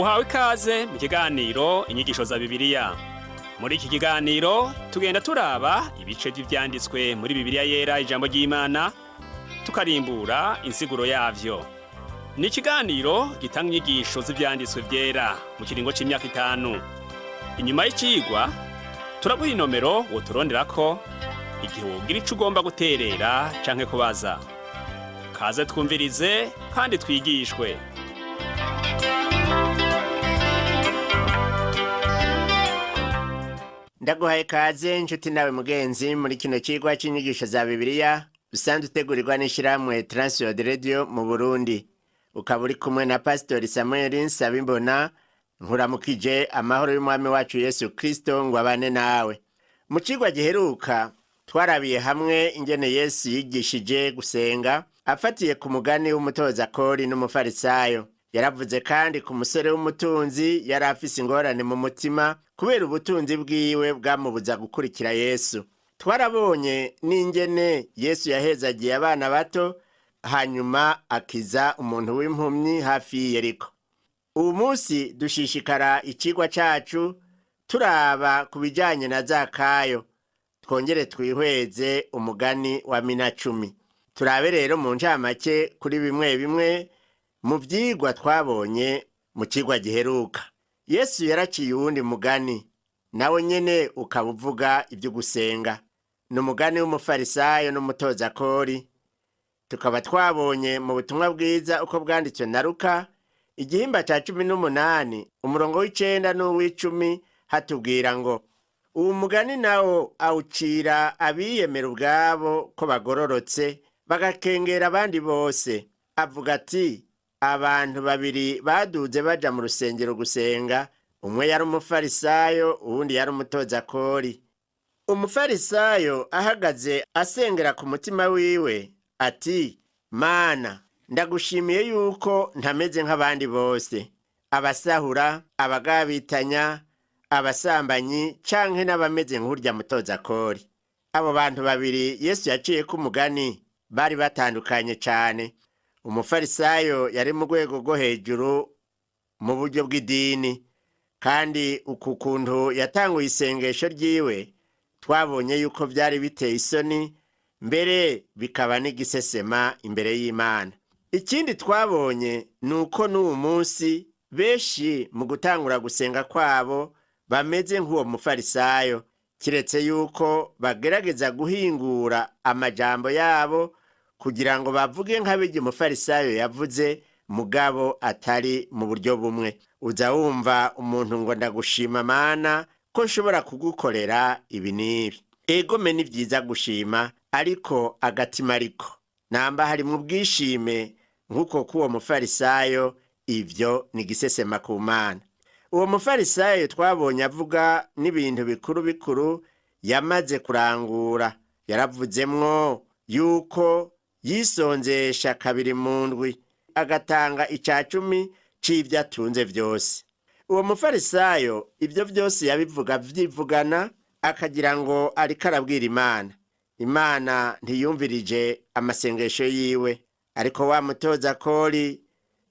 Uhawe ikaze mu kiganiro Inyigisho za Bibiliya. Muri iki kiganiro tugenda turaba ibice vy'ivyanditswe muri Bibiliya Yera, ijambo ry'Imana, tukarimbura insiguro yavyo. Ni ikiganiro gitanga inyigisho z'ivyanditswe vyera mu kiringo c'imyaka 5. Inyuma y'icigwa turaguha inomero woturonderako igihe wogira ico ugomba guterera canke kubaza. Kaze twumvirize kandi twigishwe. Ndaguhaye kaze nshuti nawe mugenzi muri kino cigwa c'inyigisho za Bibiliya usanzwe utegurirwa n'ishirahamwe Transworld Radio mu Burundi. Ukaba uri kumwe na Pasitori Samuel Nsabimbona. Nkuramukije amahoro y'Umwami wacu Yesu Kristo ngo abane nawe. Mu cigwa giheruka twarabiye hamwe ingene Yesu yigishije gusenga afatiye ku mugani w'umutoza kori n'umufarisayo. Yaravuze kandi ku musore w'umutunzi yari afise ingorane mu mutima kubera ubutunzi bwiwe bwamubuza gukurikira Yesu. Twarabonye n'ingene Yesu yahezagiye abana bato, hanyuma akiza umuntu w'impumyi hafi y'Iyeriko. Uwu munsi dushishikara icigwa cacu turaba ku bijanye na Zakayo, twongere twihweze umugani wa mina 10. Turabe rero mu ncamake kuri bimwe bimwe mu vyigwa twabonye mu cigwa giheruka. Yesu yaraciye uwundi mugani, nawe nyene ukaba uvuga ivyo gusenga. Ni umugani w'umufarisayo n'umutozakori. Tukaba twabonye mu butumwa bwiza uko bwanditswe na Luka, igihimba ca 18, umurongo w'9 n'uw'icumi, hatubwira ngo: uwu mugani nawo awucira abiyemera ubwabo ko bagororotse, bagakengera abandi bose. Avuga ati: abantu babiri baduze baja mu rusengero gusenga, umwe yari umufarisayo, uwundi yari umutozakori. Umufarisayo ahagaze asengera ku mutima wiwe ati: Mana, ndagushimiye yuko ntameze nk'abandi bose, abasahura, abagabitanya, abasambanyi, canke n'abameze nk'urya mutozakori. Abo bantu babiri Yesu yaciyeko umugani bari batandukanye cane. Umufarisayo yari mu rwego rwo hejuru mu buryo bw'idini, kandi uku kuntu yatanguye isengesho ryiwe twabonye yuko vyari biteye isoni, mbere bikaba n'igisesema imbere y'Imana. Ikindi twabonye ni uko n'uwu munsi benshi mu gutangura gusenga kwabo bameze nk'uwo mufarisayo, kiretse yuko bagerageza guhingura amajambo yabo kugira ngo bavuge nk'abirya umufarisayo yavuze, mugabo atari mu buryo bumwe. Uza wumva umuntu ngo: ndagushima Mana ko nshobora kugukorera ibi n'ibi. Egome ni vyiza gushima, ariko agatima ariko namba harimwo ubwishime nk'uko k'uwo mufarisayo, ivyo ni igisesema ku Mana. Uwo mufarisayo twabonye avuga n'ibintu bikuru bikuru yamaze kurangura. Yaravuzemwo yuko yisonzesha kabiri mu ndwi, agatanga ica 10 c'ivyo atunze vyose. Uwo mufarisayo ivyo vyose yabivuga vyivugana, akagira ngo ariko arabwira Imana. Imana ntiyumvirije amasengesho yiwe. Ariko wa mutoza kori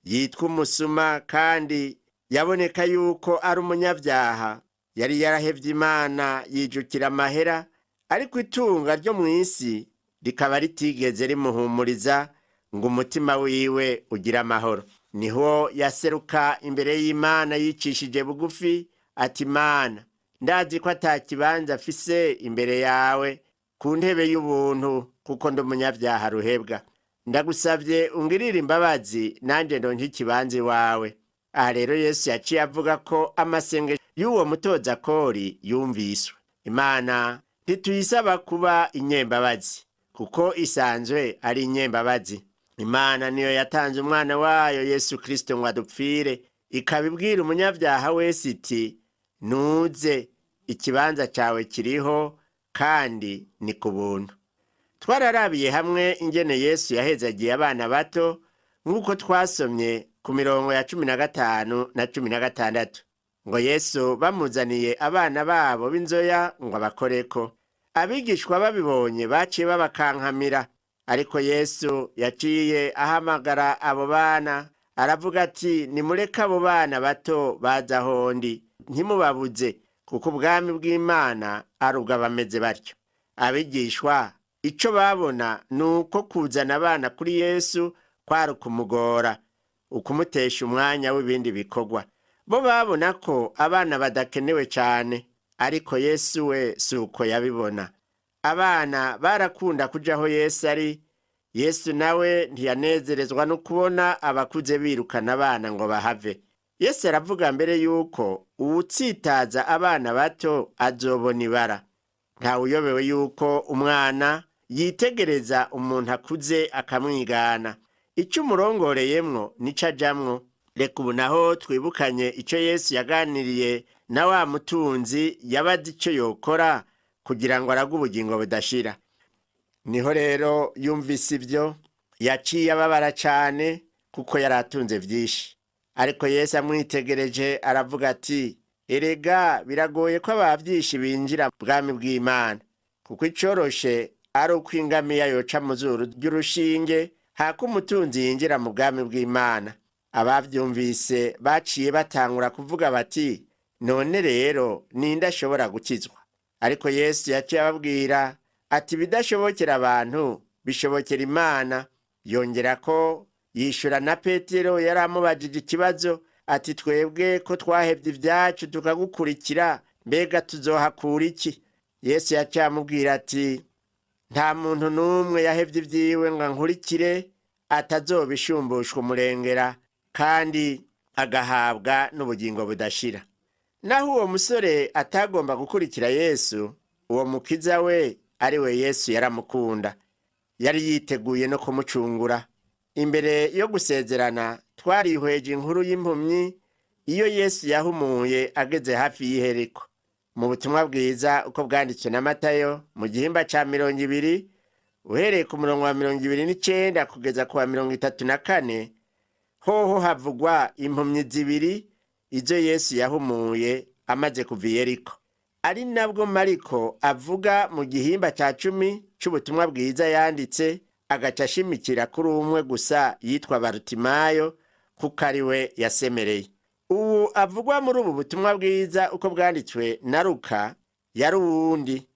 yitwa umusuma, kandi yaboneka yuko ari umunyabyaha, yari yarahevye Imana yijukira amahera, ariko itunga ryo mw'isi rikaba ritigeze rimuhumuriza ngo umutima wiwe ugire amahoro. Niho yaseruka imbere y'Imana yicishije bugufi ati: Mana, ndazi ko ata kibanza afise imbere yawe ku ntebe y'ubuntu, kuko ndi umunyabyaha ruhebwa. Ndagusavye ungirire imbabazi nanje ndonke ikibanza iwawe. Aha rero Yesu yaciye avuga ko amasengesho y'uwo mutozakori yumviswe. Imana ntituyisaba kuba inyembabazi, kuko isanzwe ari inyembabazi. Imana niyo yatanze umwana wayo Yesu Kristo ngo adupfire, ikaba ibwira umunyabyaha wese iti: nuze, ikibanza cyawe kiriho kandi ni ku buntu. Twararabiye hamwe ingene Yesu yahezagiye abana bato, nk'uko twasomye ku mirongo ya 15 na 16, ngo Yesu bamuzaniye abana babo b'inzoya ngo abakoreko. Abigishwa babibonye baciye babakankamira, ariko Yesu yaciye ahamagara abo bana. Aravuga ati: "Nimureke abo bana bato baza aho ndi, ntimubabuze, kuko ubwami bw'Imana ari ubw'abameze batyo." Abigishwa ico babona ni uko kuzana abana kuri Yesu kwari ukumugora, ukumutesha umwanya w'ibindi bikorwa. Bo babona ko abana badakenewe cane, ariko Yesu we si uko yabibona. Abana barakunda kuja aho Yesu ari. Yesu nawe ntiyanezerezwa no kubona abakuze birukana abana ngo bahave. Yesu aravuga mbere yuko uwutsitaza abana bato azobona ibara. Ntawuyobewe yuko umwana yitegereza umuntu akuze akamwigana. Ico umurongoreyemwo nico ajamwo. Reka ubu naho twibukanye ico Yesu yaganiriye na wa mutunzi yabaza ico yokora kugira ngo arage ubugingo budashira. Niho rero yumvise ibyo, yaciye ababara cane kuko yari atunze vyinshi. Ariko Yesu amwitegereje aravuga ati: "Erega biragoye ko abavyishi binjira mu bwami bw'Imana, kuko icoroshe ari uko ingamiya yoca mu zuru ry'urushinge hako umutunzi yinjira mu bwami bw'Imana." Abavyumvise baciye batangura kuvuga bati: "None rero ninde ashobora gukizwa?" Ariko Yesu yaciye ababwira ati: "Ibidashobokera abantu bishobokera Imana." Yongera ko yishura na Petero yari amubajije ikibazo ati: "Twebwe ko twahevye ivyacu tukagukurikira, mbega tuzohakura iki?" Yesu yaciye amubwira ati: "Nta muntu n'umwe yahevye ivyiwe ngo ankurikire atazobishumbushwa umurengera kandi agahabwa n'ubugingo budashira." Naho uwo musore atagomba gukurikira Yesu, uwo mukiza we ari we Yesu yaramukunda, yari yiteguye no kumucungura. Imbere yo gusezerana, twarihweje inkuru y'impumyi iyo Yesu yahumuye ageze hafi y'iheriko. Mu butumwa bwiza uko bwanditswe na Matayo, mu gihimba ca 20, uhereye ku murongo wa 29 kugeza ku wa 34, hoho havugwa impumyi zibiri izo Yesu yahumuye amaze kuva i Yeriko. Ari nabwo Mariko avuga mu gihimba ca 10 c'ubutumwa bwiza yanditse, agaca ashimikira kuri umwe gusa yitwa Barutimayo, kuko ari we yasemereye. Ubu avugwa muri ubu butumwa bwiza uko bwanditswe na Luka yari uwundi.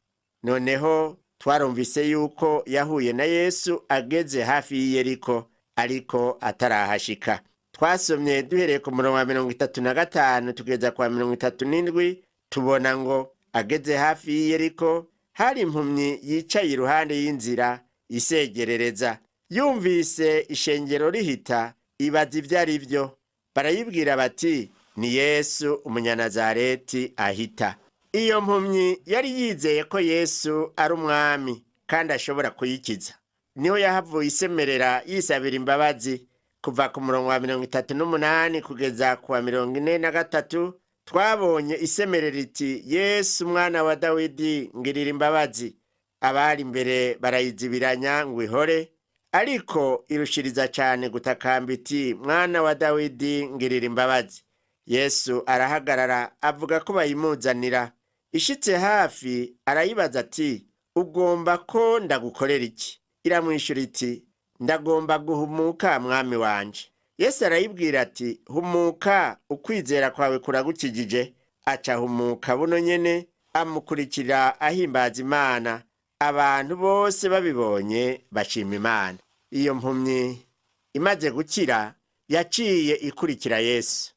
Noneho twarumvise yuko yahuye na Yesu ageze hafi y'Iyeriko, ariko atarahashika. Twasomye duhereye ku murongo wa 35 tugeza ku wa 37, tubona ngo ageze hafi y'Iyeriko hari impumyi yicaye iruhande y'inzira isegerereza. Yumvise ishengero rihita, ibaza ibyo ari byo. Barayibwira bati: "Ni Yesu Umunyanazareti ahita." Iyo mpumyi yari yizeye ko Yesu ari umwami kandi ashobora kuyikiza. Niho yahavuye isemerera yisabira imbabazi. Kuva ku murongo wa 38 kugeza ku wa 43, twabonye isemerera iti: "Yesu umwana wa Dawidi, ngirira imbabazi." Abari imbere barayizibiranya ngo ihore, ariko irushiriza cyane gutakamba iti: "Mwana wa Dawidi, ngirira imbabazi." Yesu arahagarara, avuga ko bayimuzanira. Ishitse hafi arayibaza ati: "Ugomba ko ndagukorera iki?" Iramwishyura iti: "Ndagomba guhumuka, mwami wanje." Yesu arayibwira ati: "Humuka, ukwizera kwawe kuragukijije." Aca humuka buno nyene, amukurikira ahimbaza Imana. Abantu bose babibonye bashima Imana. Iyo mpumyi imaze gukira yaciye ikurikira Yesu.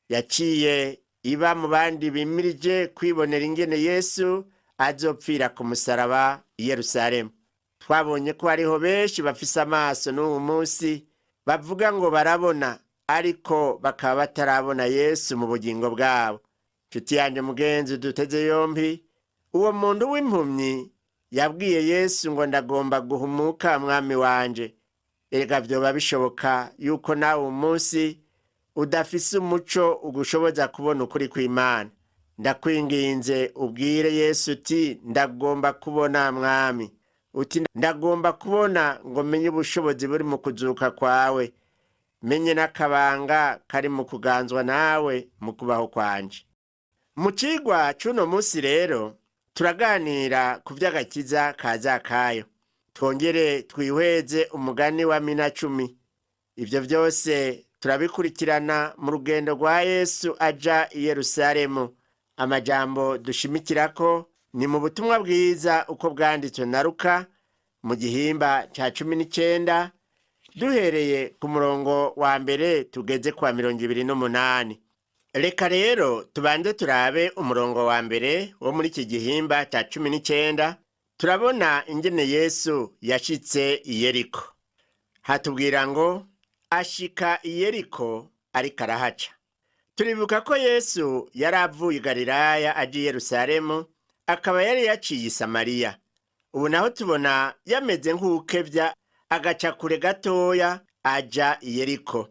Yaciye iba mu bandi bimirije kwibonera ingene Yesu azopfira ku musaraba i Yerusalemu. Twabonye ko hariho benshi bafise amaso n'uwu munsi bavuga ngo barabona, ariko bakaba batarabona Yesu mu bugingo bwabo. Nshuti yanjye mugenzi duteze yombi, uwo muntu w'impumyi yabwiye Yesu ngo: "Ndagomba guhumuka, mwami wanje." Erega vyoba bishoboka yuko nawe umunsi udafise umuco ugushoboza kubona ukuri kw'Imana. Ndakwinginze ubwire Yesu uti: "Ndagomba kubona, mwami." Uti: "Ndagomba kubona ngo menye ubushobozi buri mu kuzuka kwawe, menye n'akabanga kari mu kuganzwa nawe mu kubaho kwanje." Mu cigwa c'uno munsi rero turaganira ku vy'agakiza ka Zakayo, twongere twihweze umugani wa mina 10. Ivyo vyose Turabikurikirana mu rugendo rwa Yesu aja i Yerusalemu. Amajambo dushimikirako ni mu butumwa bwiza uko bwanditswe na Luka mu gihimba ca 19, duhereye ku murongo wa 1 tugeze kwa 28. Reka rero tubanze turabe umurongo wa 1 wo muri iki gihimba ca 19. Turabona ingene Yesu yashitse i Yeriko. Hatubwira ngo ashika i Yeriko ariko arahaca. Turibuka ko Yesu yari avuye i Galilaya aje i Yerusalemu, akaba yari yaciye i Samariya. Ubu naho tubona yameze nk'uwukevya agaca kure gatoya aja i Yeriko.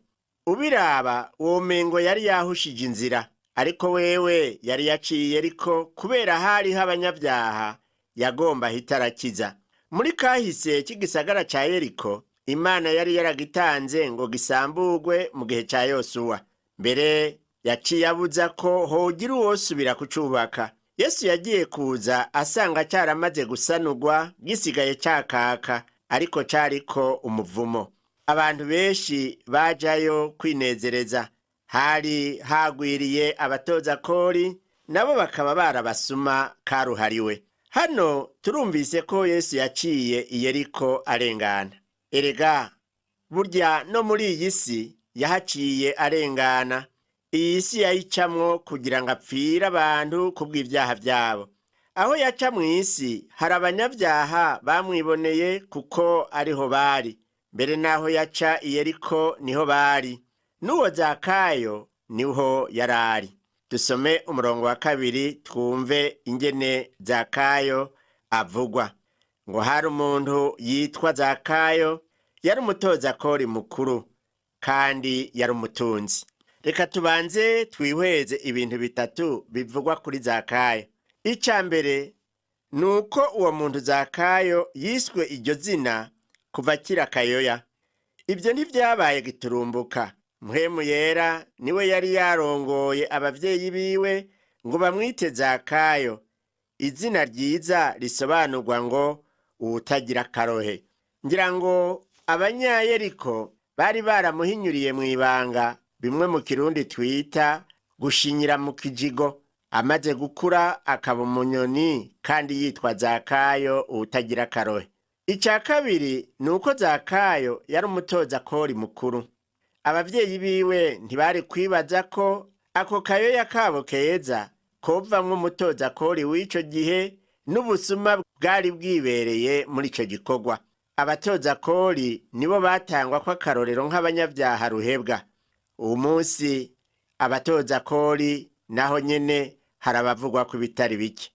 Ubiraba womengo yari yahushije inzira, ariko wewe yari yaciye i Yeriko kubera hariho abanyabyaha yagomba ahita arakiza. Muri kahise k'igisagara ca Yeriko, Imana yari yaragitanze ngo gisamburwe mu gihe ca Yosuwa. Mbere yaciye abuza ko hogira uwosubira kucubaka. Yesu yagiye kuza asanga caramaze gusanurwa, gisigaye cakaka, ariko cariko umuvumo. Abantu benshi bajayo kwinezereza. Hari hagwiriye abatoza kori, nabo bakaba barabasuma karuhariwe. Hano turumvise ko Yesu yaciye i Yeriko arengana. Erega burya no muri iyi si yahaciye arengana. Iyi si yayicamwo kugira ngo apfire abantu kubw'ibyaha byabo. Aho yaca mu isi hari abanyabyaha bamwiboneye kuko ariho bari. Mbere n'aho yaca i Yeriko niho bari. N'uwo Zakayo niho yari ari. Dusome umurongo wa 2 twumve ingene Zakayo avugwa. Ngo hari umuntu yitwa Zakayo, yari umutoza kori mukuru kandi yari umutunzi. Reka tubanze twihweze ibintu bitatu bivugwa kuri Zakayo. Ica mbere ni uko uwo muntu Zakayo yiswe iryo zina kuva akiri akayoya. Ibyo ntivyabaye giturumbuka. Mpwemu Yera niwe yari yarongoye abavyeyi biwe ngo bamwite Zakayo, izina ryiza risobanurwa ngo uwutagira akarohe. Ngira ngo Abanyayeriko bari baramuhinyuriye mu ibanga, bimwe mu Kirundi twita gushinyira mu kijigo. Amaze gukura akaba umunyoni kandi yitwa Zakayo uwutagira akarohe. Ica kabiri ni uko Zakayo yari umutoza kori mukuru. Abavyeyi biwe ntibari kwibaza ko ako kayoya kabo keza kovamwo umutoza kori w'ico gihe n'ubusuma bwari bwibereye muri ico gikorwa. Abatoza kori nibo batangwa ko akarorero nk'abanyabyaha ruhebwa. Uwu munsi abatoza kori naho nyene harabavugwa ko ibitari bike.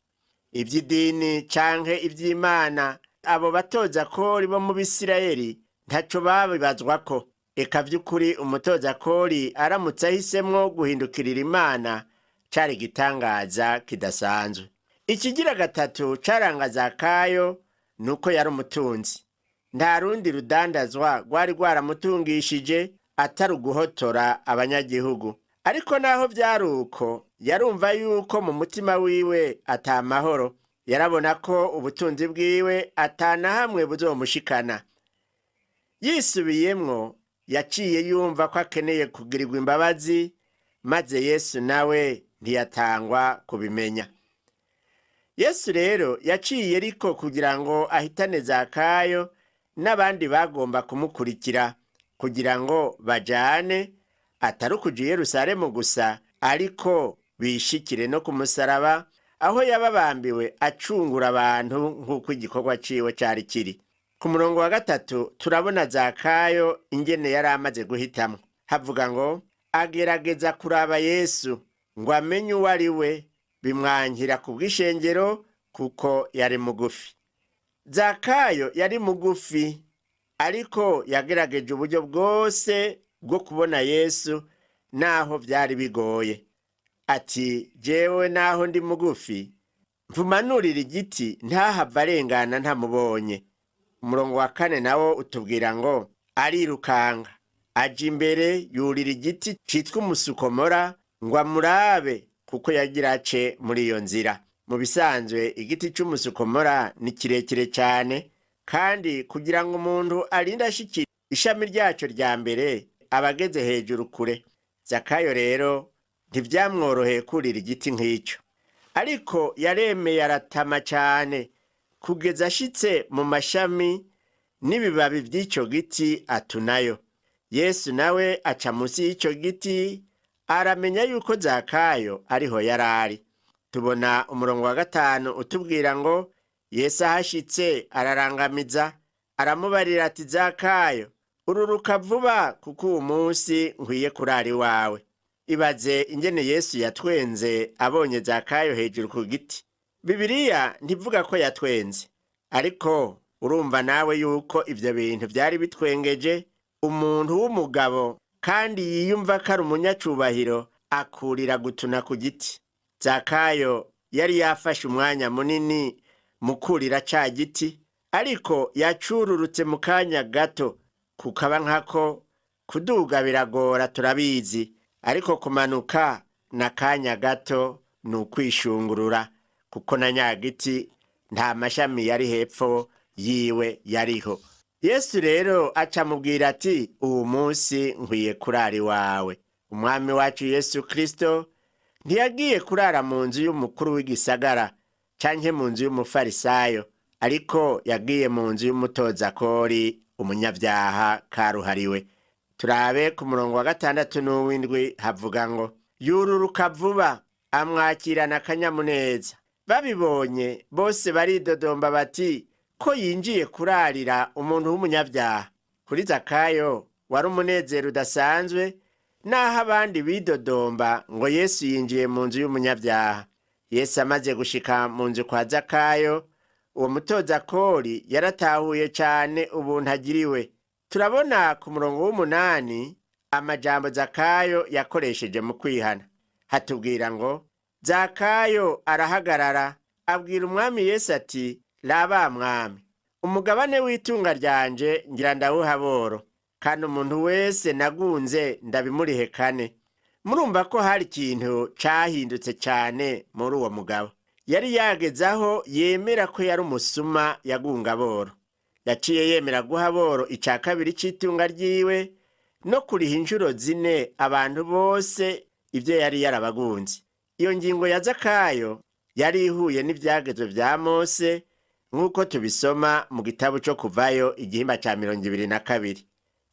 Ivy'idini canke ivy'Imana, abo batoza kori bo mu Bisirayeli ntaco babibazwako. Eka vy'ukuri umutoza kori aramutse ahisemwo guhindukirira Imana cari igitangaza kidasanzwe. Ikigira gatatu caranga Zakayo nuko yari umutunzi. Nta rundi rudandazwa rwari rwaramutungishije atari uguhotora abanyagihugu. Ariko naho vyari uko, yarumva yuko mu mutima wiwe ata mahoro. Yarabona ko ubutunzi bwiwe ata na hamwe buzomushikana. Yisubiyemwo, yaciye yumva ko akeneye kugirirwa imbabazi, maze Yesu nawe ntiyatangwa kubimenya. Yesu rero yaciye ariko kugira ngo ahitane Zakayo n'abandi bagomba kumukurikira kugira ngo bajane, atari ukuja i Yerusalemu gusa, ariko bishikire no ku musaraba aho yababambiwe acungura abantu nk'uko igikorwa ciwe cari kiri. Ku murongo wa 3 turabona Zakayo ingene yari amaze guhitamwo. Havuga ngo agerageza kuraba Yesu ngo amenye uwo ari we, bimwankira ku bw'ishengero kuko yari mugufi. Zakayo yari mugufi, ariko yagerageje uburyo bwose bwo kubona Yesu naho vyari bigoye. Ati jewe naho ndi mugufi mvumanurira igiti ntahava arengana ntamubonye. Umurongo wa 4 nawo utubwira ngo arirukanga aja imbere yurira igiti citwa umusukomora ngo amurabe kuko yagira ace muri iyo nzira. Mu bisanzwe igiti c'umusukomora ni kirekire cyane, kandi kugira ngo umuntu arinde ashikira ishami ryaco rya mbere aba ageze hejuru kure. Zakayo rero ntivyamworoheye kurira igiti nk'icyo, ariko yaremeye aratama cyane kugeza ashitse mu mashami n'ibibabi by'icyo giti atunayo. Yesu nawe aca munsi y'icyo giti, aramenya yuko Zakayo ariho yari ari. Tubona umurongo wa 5 utubwira ngo Yesu ahashitse ararangamiza, aramubarira ati: Zakayo, ururuka vuba, kuko uwu munsi nkwiye kurara iwawe. Ibaze ingene Yesu yatwenze abonye Zakayo hejuru ku giti. Bibiliya ntivuga ko yatwenze, ariko urumva nawe yuko ivyo bintu vyari bitwengeje umuntu w'umugabo kandi yiyumva ko ari umunyacubahiro, akurira gutuna ku giti. Zakayo yari yafashe umwanya munini mu kurira ca giti, ariko yacururutse mu kanya gato. Kukaba nkako kuduga biragora, turabizi, ariko kumanuka n'akanya gato ni ukwishungurura, kuko na nyagiti nta mashami yari hepfo yiwe yariho. Yesu rero aca amubwira ati: uwu munsi nkwiye kurara iwawe. Umwami wacu Yesu Kristo ntiyagiye kurara mu nzu y'umukuru w'igisagara canke mu nzu y'umufarisayo, ariko yagiye mu nzu y'umutozakori, umunyabyaha karuhariwe. Turabe ku murongo wa 6 n'uw'indwi, havuga ngo: yururuka vuba, amwakirana akanyamuneza. Babibonye bose baridodomba bati: ko yinjiye kurarira umuntu w'umunyabyaha. Kuri Zakayo wari umunezero udasanzwe, naho abandi bidodomba ngo Yesu yinjiye mu nzu y'umunyabyaha. Yesu amaze gushika mu nzu kwa Zakayo, uwo mutozakori yaratahuye cane ubuntu agiriwe. Turabona ku murongo w'8 amajambo Zakayo yakoresheje mu kwihana. Hatubwira ngo: Zakayo arahagarara, abwira umwami Yesu ati: raba mwami, umugabane w'itunga ryanje ngira ndawuha boro, kandi umuntu wese nagunze ndabimurihe kane. Murumva ko hari ikintu cahindutse cane muri uwo mugabo. Yari yageze aho yemera ko yari umusuma yagunga boro. Yaciye yemera guha boro ica kabiri c'itunga ryiwe no kuriha inshuro 4 abantu bose ibyo yari yarabagunze. Iyo ngingo ya Zakayo yari ihuye n'ivyagezwe vya Mose, nk'uko tubisoma mu gitabo co Kuvayo igihimba ca 22.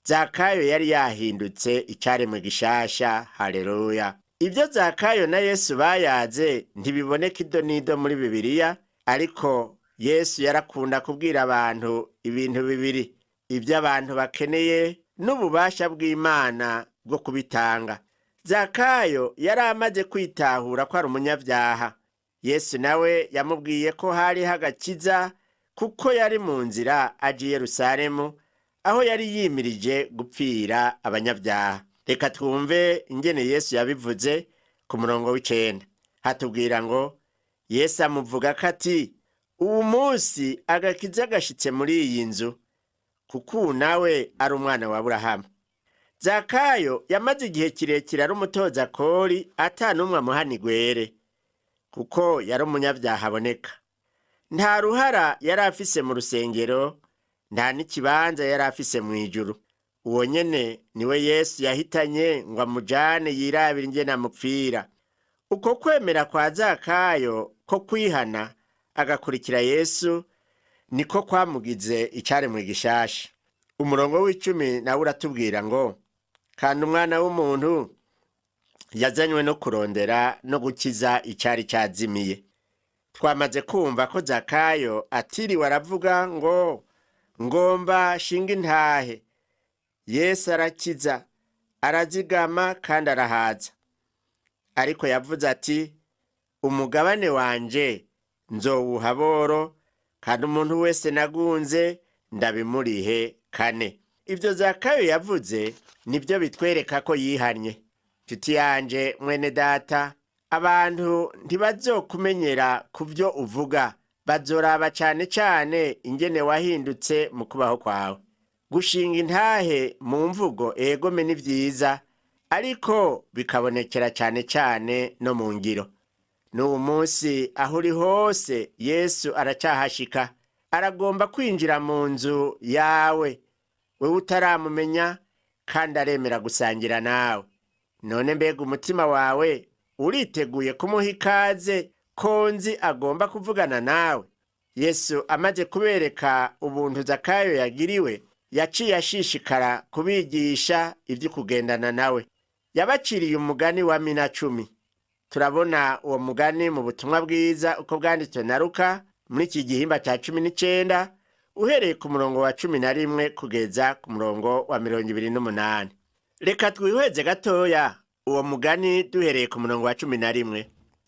Zakayo yari yahindutse icaremwe gishasha. Haleluya! Ibyo Zakayo na Yesu bayaze ntibiboneka ido n'ido muri Bibiliya, ariko Yesu yarakunda kubwira abantu ibintu bibiri: ibyo abantu bakeneye n'ububasha bw'Imana bwo kubitanga. Zakayo yari amaze kwitahura ko ari umunyabyaha. Yesu nawe yamubwiye ko hariho agakiza, kuko yari mu nzira aja i Yerusalemu, aho yari yimirije gupfira abanyabyaha. Reka twumve ingene Yesu yabivuze ku murongo w'9. Hatubwira ngo: Yesu amuvuga ko ati: uwu munsi agakiza gashitse muri iyi nzu, kuko uwu nawe ari umwana wa Aburahamu. Zakayo yamaze igihe kirekire ari umutozakori ata n'umwe amuhana igwere, kuko yari umunyabyaha aboneka. Nta ruhara yari afise mu rusengero, nta n'ikibanza yari afise mu ijuru. Uwo nyene niwe Yesu yahitanye ngo amujane yirabire ingene amupfira. Uko kwemera kwa Zakayo ko kwihana agakurikira Yesu niko kwamugize icaremwe gishasha. Umurongo w'10 nawe uratubwira ngo: kandi umwana w'umuntu yazanywe no kurondera no gukiza icari cazimiye. Twamaze kumva ko Zakayo atiriwe aravuga ngo ngomba shinga intahe. Yesu arakiza, arazigama kandi arahaza. Ariko yavuze ati: umugabane wanje nzowuha boro, kandi umuntu wese nagunze ndabimurihe kane. Ibyo Zakayo yavuze nibyo bitwereka ko yihannye. Nshuti yanje, mwene data, abantu ntibazokumenyera ku byo uvuga, bazoraba cane cane ingene wahindutse mu kubaho kwawe. Gushinga intahe mu mvugo egome ni vyiza, ariko bikabonekera cane cane no mu ngiro. N'uwu munsi aho uri hose Yesu aracahashika, aragomba kwinjira mu nzu yawe, wewe utaramumenya. Kandi aremera gusangira nawe. None mbega umutima wawe uriteguye kumuha ikaze ko nzi agomba kuvugana nawe? Yesu amaze kubereka ubuntu Zakayo yagiriwe, yaciye ashishikara kubigisha ibyo kugendana nawe. Yabaciriye umugani wa mina 10. Turabona uwo mugani mu butumwa bwiza uko bwanditswe na Luka muri iki gihimba cya 19, uhereye ku murongo wa 11 kugeza ku murongo wa 28. Reka twihweze gatoya uwo mugani duhereye ku murongo wa 11.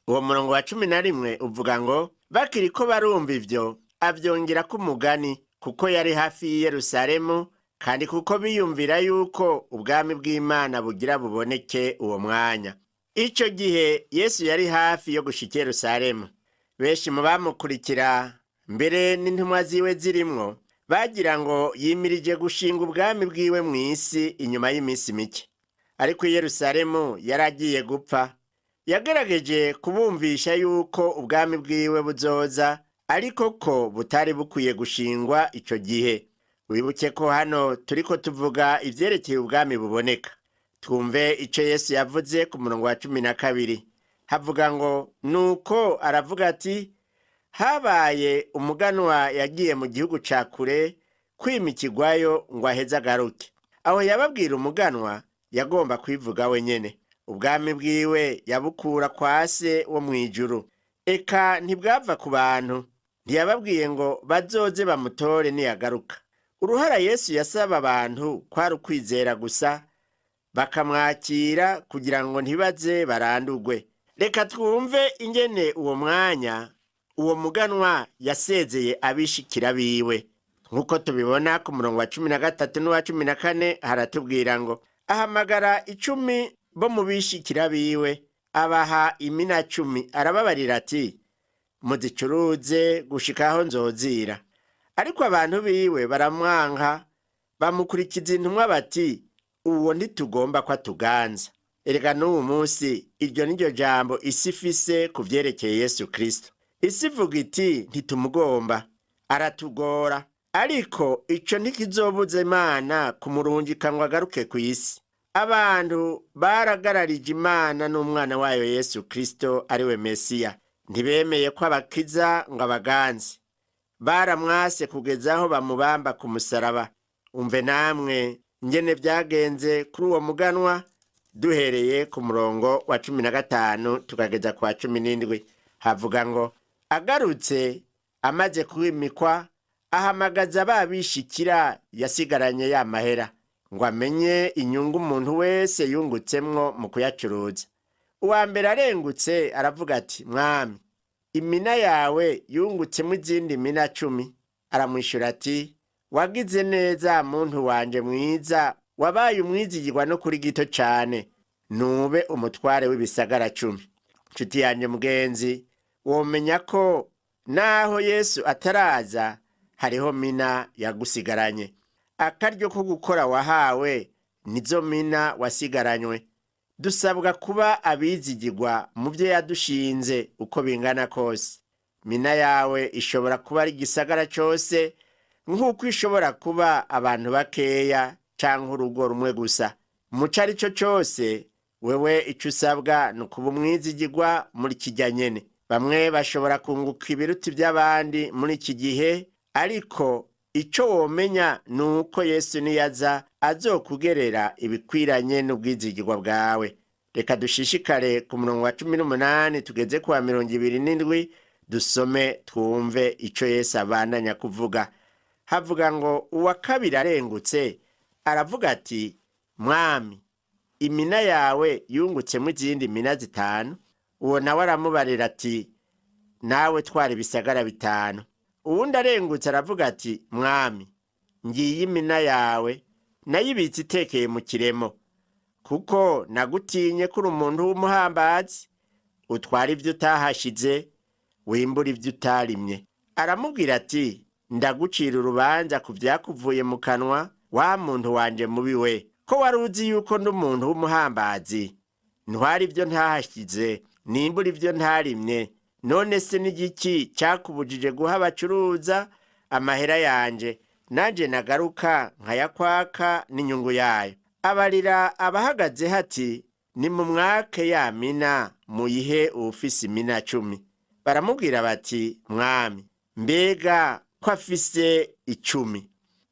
Uwo murongo wa 11 uvuga ngo: "Bakiri ko barumva ivyo, avyongera ko umugani, kuko yari hafi y'i Yerusalemu, kandi kuko biyumvira yuko ubwami bw'Imana bugira buboneke uwo mwanya." Ico gihe Yesu yari hafi yo gushika i Yerusalemu. Benshi mu bamukurikira, mbere n'intumwa ziwe zirimwo, bagira ngo yimirije gushinga ubwami bwiwe mu isi inyuma y'iminsi mike. Ariko i Yerusalemu yari agiye gupfa. Yagerageje kubumvisha yuko ubwami bwiwe buzoza, ariko ko butari bukwiye gushingwa ico gihe. Wibuke ko hano turiko tuvuga ivyerekeye ubwami buboneka. Twumve ico Yesu yavuze ku murongo wa 12. Havuga ngo: "Nuko aravuga ati: Habaye umuganwa yagiye mu gihugu ca kure kwimikirwayo ngo aheze agaruke." Aho yababwira umuganwa, yagomba kwivuga wenyene. Ubwami bwiwe yabukura kwa Se wo mu ijuru, eka ntibwava ku bantu. Ntiyababwiye ngo bazoze bamutore niyagaruka. Uruhara Yesu yasaba abantu kwari ukwizera gusa, bakamwakira kugira ngo ntibaze barandugwe. Reka twumve ingene uwo mwanya uwo muganwa yasezeye abishikira biwe, nk'uko tubibona ku murongo wa 13 n'uwa 14. Haratubwira ngo: "Ahamagara 10 bo mu bishikira biwe, abaha imina 10, arababarira ati: Muzicuruze gushika aho nzozira. Ariko abantu biwe baramwanka, bamukurikiza intumwa bati: Uwo ntitugomba ko atuganza." Erega n'uwu munsi iryo ni ryo jambo isi ifise ku vyerekeye Yesu Kristo. Isi ivuga iti: Ntitumugomba, aratugora. Ariko ico ntikizobuza Imana kumurungika ngo agaruke ku isi. Abantu baragararije Imana n'umwana wayo Yesu Kristo, ariwe Mesiya. Ntibemeye ko abakiza ngo abaganze. Baramwase kugeza aho bamubamba ku musaraba. Umve namwe ingene vyagenze kuri uwo muganwa, duhereye ku murongo wa 15 tukageza ku wa 17. Havuga ngo: "Agarutse amaze kwimikwa, ahamagaza ba bishikira yasigaranye ya mahera, ngo amenye inyungu umuntu wese yungutsemwo mu kuyacuruza. Uwa mbere arengutse aravuga ati: Mwami, imina yawe yungutsemo izindi mina 10. Aramwishyura ati: Wagize neza, muntu wanje mwiza, wabaye umwizigirwa no kuri gito cane, nube umutware w'ibisagara 10. Nshuti yanjye mugenzi, womenya ko naho Yesu ataraza, hariho mina yagusigaranye. Akaryo ko gukora wahawe nizo mina wasigaranywe. Dusabwa kuba abizigirwa mu byo yadushinze uko bingana kose. Mina yawe ishobora kuba ari igisagara cyose, nk'uko ishobora kuba abantu bakeya cyangwa urugo rumwe gusa. Muco ari cyo cyose, wewe icyo usabwa ni ukuba umwizigirwa muri kijya nyene. Bamwe bashobora kunguka ibiruti by'abandi muri iki gihe, ariko icyo womenya ni uko Yesu niyaza azokugerera ibikwiranye n'ubwizigirwa bwawe. Reka dushishikare ku murongo wa 18 tugeze ku wa 27, dusome twumve icyo Yesu abandanya kuvuga. Havuga ngo: "Uwa kabiri arengutse aravuga ati: Mwami, imina yawe yungutsemo izindi mina 5. Uwo nawe aramubarira ati: Nawe twara ibisagara 5. Uwundi arengutse aravuga ati: Mwami, ngiyi imina yawe, nayibitse itekeye mu kiremo, kuko nagutinye ko uri umuntu w'umuhambazi, utwara ibyo utahashize, wimbura ibyo utarimye. Aramubwira ati: Ndagucira urubanza ku byakuvuye mu kanwa, wa muntu wanje mubi we, ko wari uzi yuko ndi umuntu w'umuhambazi, ntwara ibyo ntahashyize, nimbura ibyo ntarimye. None se n'igiki cyakubujije guha abacuruza amahera yanje, nanjye nagaruka nkayakwaka n'inyungu yayo?" Abarira abahagaze hati: "Nimumwake ya mina, muyihe uwufise imina 10." Baramubwira bati: "Mwami, mbega ko afise 10?"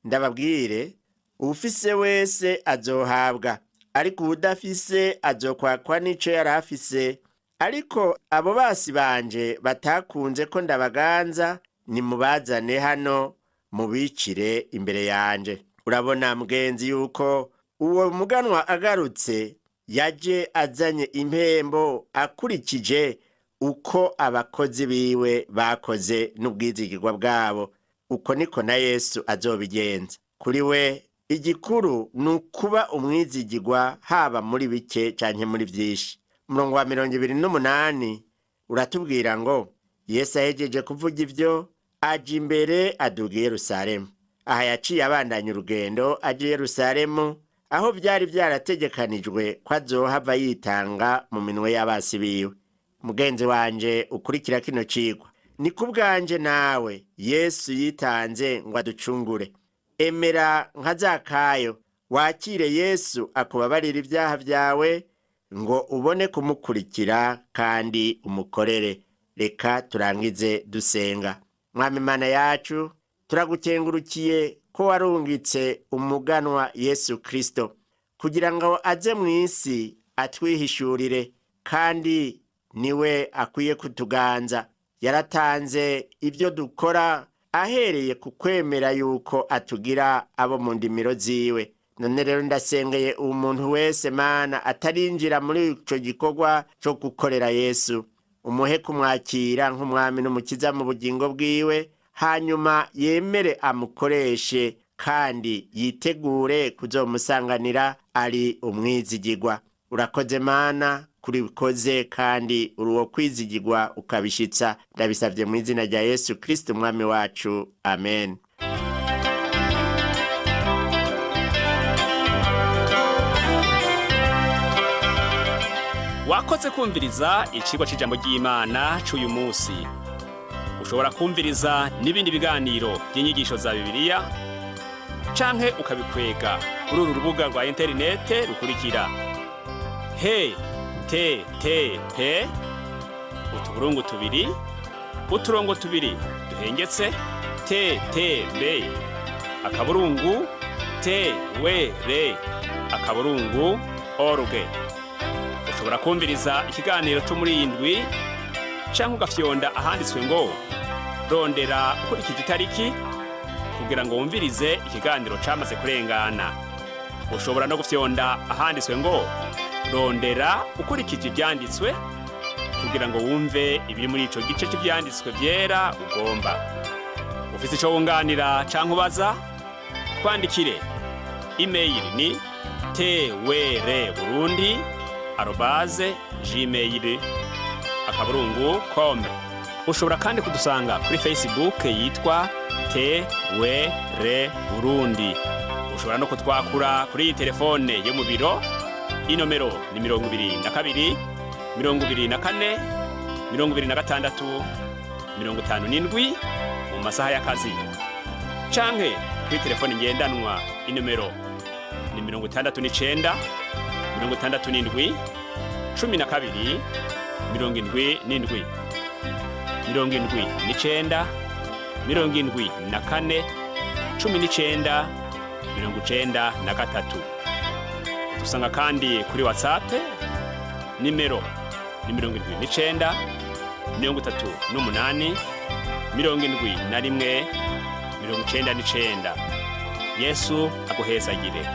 Ndababwire, uwufise wese azohabwa, ariko uwudafise azokwakwa n'ico yari afise. Ariko abo basi banje batakunze ko ndabaganza, nimubazane hano, mubicire imbere yanje. Urabona mugenzi yuko uwo muganwa agarutse yaje azanye impembo akurikije uko abakozi biwe bakoze n'ubwizigirwa bwabo. Uko niko na Yesu azobigenza. Kuri we igikuru ni ukuba umwizigirwa, haba muri bike canke muri vyinshi. Umurongo wa 28 uratubwira ngo: "Yesu ahejeje kuvuga ivyo, aja imbere, aduga i Yerusalemu." Aha yaciye abandanya urugendo aja i Yerusalemu, aho vyari vyarategekanijwe ko azohava yitanga mu minwe y'abasi biwe. Mugenzi wanje ukurikira kino cigwa, ni ku bwanje nawe Yesu yitanze ngo aducungure. Emera nka Zakayo, wakire Yesu akubabarira ibyaha byawe, ngo ubone kumukurikira kandi umukorere. Reka turangize dusenga. Mwami Imana yacu, turagukengurukiye ko warungitse umuganwa Yesu Kristo kugira ngo aze mu isi atwihishurire, kandi niwe akwiye kutuganza. Yaratanze ibyo dukora ahereye ku kwemera yuko atugira abo mu ndimiro ziwe. None rero ndasengeye umuntu wese, Mana, atarinjira muri ico gikorwa co gukorera Yesu, umuhe kumwakira nk'umwami n'umukiza mu bugingo bwiwe, hanyuma yemere amukoreshe kandi yitegure kuzomusanganira ari umwizigirwa. Urakoze Mana kuri bikoze, kandi uri uwo kwizigirwa ukabishitsa. Ndabisabye mu izina rya Yesu Kristo umwami wacu, amen. Wakoze kumviriza icigwa c'ijambo ry'Imana c'uyu munsi. Ushobora kumviriza n'ibindi biganiro by'inyigisho za Bibiliya canke ukabikwega kuri uru rubuga rwa interinete rukurikira: he t t p utuburungu tubiri uturongo tubiri duhengetse t t b akaburungu t w r akaburungu org. Ushobora kumviriza ikiganiro cyo muri iyi ndwi canke ugafyonda ahanditswe ngo "rondera ukurikije itariki", kugira ngo wumvirize ikiganiro camaze kurengana. Ushobora no gufyonda ahanditswe ngo "rondera ukurikije ivyanditswe", kugira ngo wumve ibiri muri ico gice cy'ivyanditswe vyera ugomba. Ufise ico wunganira canke ubaza, twandikire. Imeyili ni twrburundi@gmail.com. Ushobora kandi kudusanga kuri Facebook yitwa TWR Burundi. Ushobora no kutwakura kuri iyi telefone yo mu biro. Inomero ni 22 24 26 57 mu masaha y'akazi, canke kuri telefone ngendanwa, inomero ni 69 67 12 77, 79 74 19 93. Dusanga kandi kuri WhatsApp, nimero ni 79 38 71 99. Yesu aguhezagire.